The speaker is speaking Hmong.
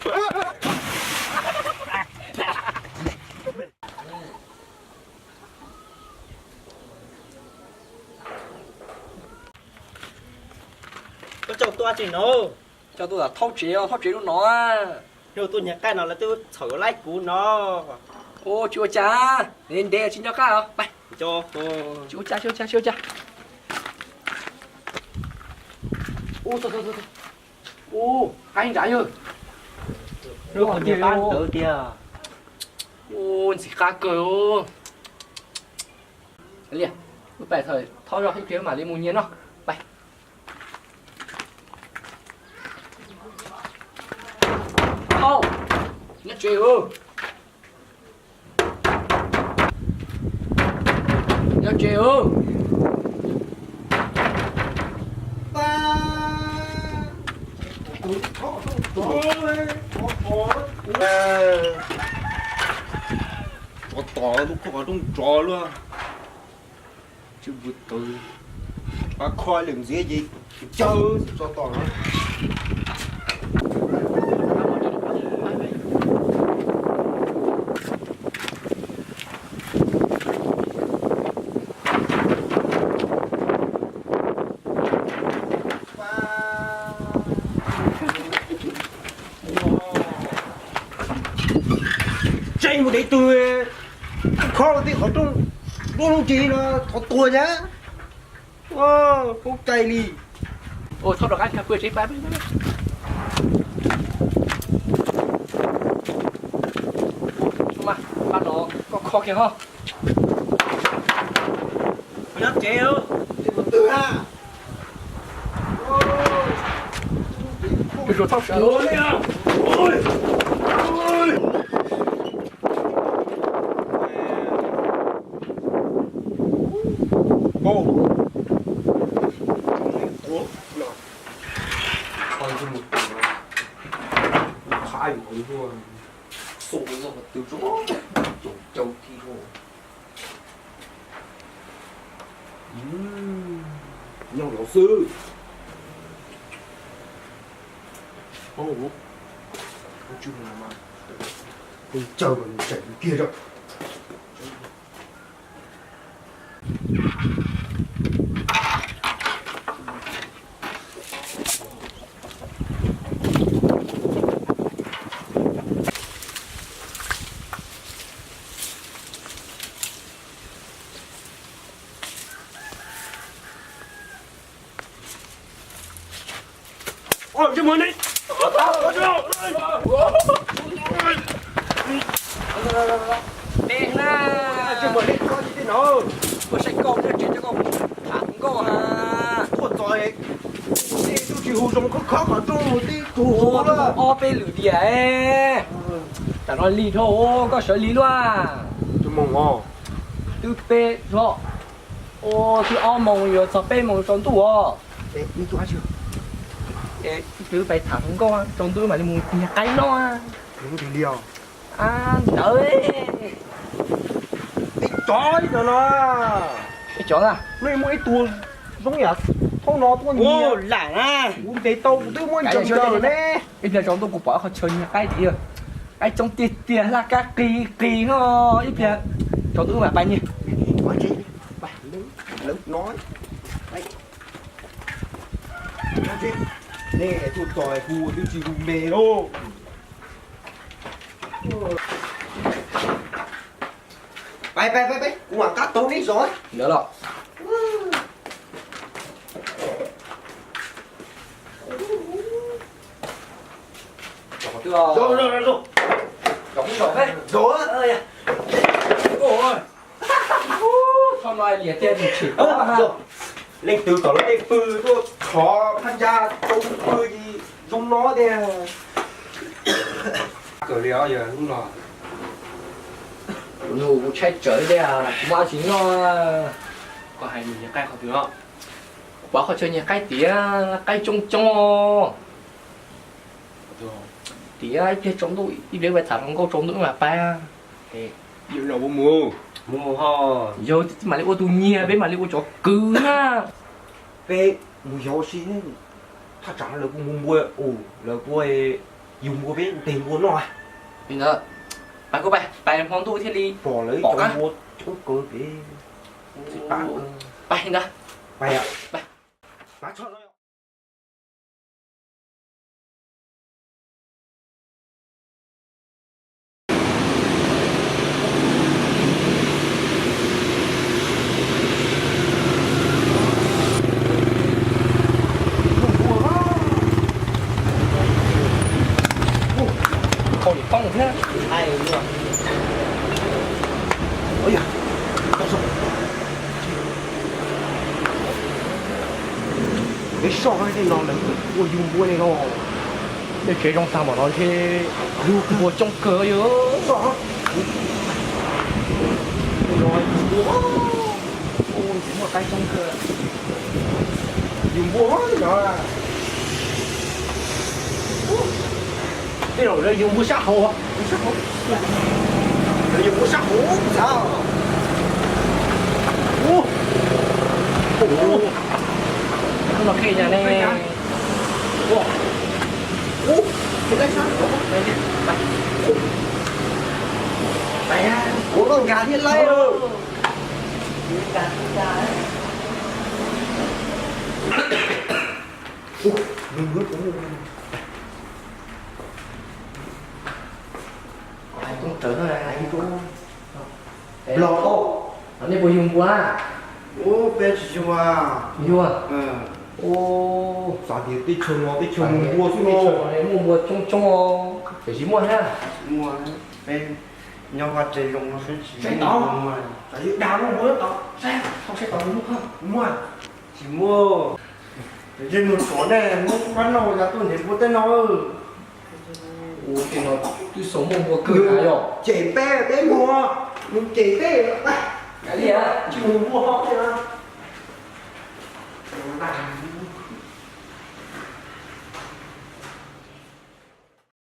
Koj coj tuaj tsi no? Coj tuaj thauj tsev, thauj tsev lub no. Yog tuaj nyiag qaib no lawv twb txhawm laib kuv no. Ua tsis ua cas, ntev tsis nco qab os. Tsis ua cas, tsis ua cas, tsis ua cas. Ua, qaib nrad yog. Lub qhov tiag qab ntawd tiag. Ua ntxim qab kawg. Li, wb pais thawj thauj zog ib pliag mam li mus nyiag noj. Pais. Au, nyob tsev. Nyob tsev. Tsov tom lub khob qhov rooj tsov luaj. Tsis pub tawv, pab khob lwm ntxiv ces caw tso tom no. Tseem mus dev tug khob los tej qhov rooj, lub lub tsev no thov tuag nyab. Kub cai li. Ua txhob rov qab kiag pw tsev pab. Mas pab no koj kho kiag ho. Nyob tsev. Tsis txhob sawv. Nyob los xwb. Peb caw mas nws tseem kiag zog. Dej na. Ua saib koj nyob tsev coj koj tham hluas nkauj ha. Tuaj txog tej tub tsis hu zoo, khob khob qhov rooj mus tib tug hu ob peb lwm tiam. Tam no lig dhau, koj sawv lig luaj. Twb peb hlo, twb ob moos yuav txog peb moos tsaus ntuj os. Twb pais tham hluas nkauj tsaus ntuj mam li mus nyiag qaib noj. Ntawd, peb cov no, peb cov na, nej muaj ib tug zoo yam thaum no tuaj nyiag lam na, kuv ntes tau kuv twb muab ncaws ncaws ne. Ib pliag tsaus ntuj kuv pom qhov chaw nyiag qaib tiag, qaib coob tiag tiag, laj kab qis qis no, ib pliag tsaus ntuj mam pais nyiag. Nej tuaj txog hu twb tsis hu me lauj. Pais pais pais pais, kuv mam qab taug neb zov. Ntawd los. Zov, zov, zov, zov. Zov, zov, zov. Leej twg tom lawv tej pw tuaj tshov phab ntsa rau pw zoo no tiag. Kawg li os, yog hnub no kuv tshaib tsawv tiag, kuv muaj dab tsi noj. Koj hais nyiag qaib qhov twg no? Kuv pom qhov chaw nyiag qaib tiag, qaib coob coob. Tiag, ib pliag tsaus ntuj, ib pliag pais tham hluas nkauj tsaus ntuj mam pais. Yog mam li ua tus nyiag, peb mam li ua cov kwv na. Peb mus yos si, thaj tsam lawv kuj mus npua, lawv kuj Yug npua peb nteg npua noj. Li ntawd, pais kuj pais, pais hmo ntuj thiaj li pom lawv cov npua coob kawg pem. Pais li ntawd. Kau niam poob thiab. Peb soj tej no lawv ua yug npua li no. Tej tsev zoo tag npaum no ntshe yug npua coob kawg yog. Muaj qaib coob kawg. Yug npua no. Tej zaum lawv yug npua sab hauv. Lawv yug npua sab hauv xav. Ub, no qhia nyas ne. Ub, ub, ua nkag thiab laib. Los nej puas yug npua? Ub, peb tsis yug. Yug. Xav tias teb chaws no teb chaws muaj npua xwb no. Muaj npua coob coob os, tiam sis muaj thiab. Peb nyob vaj tse zoo no xwb tsis muaj. Dag muaj npua tod, saib tod muaj. Muaj. Tsis muaj. Tej mus tsov nej muab pab noj yav tuaj nrhiav npua tej no. Ua tej no twb xav muaj npua kawg yog. Cem peb, peb muag, mus cem peb. Kav liam, tsis mus npua hauv thiab.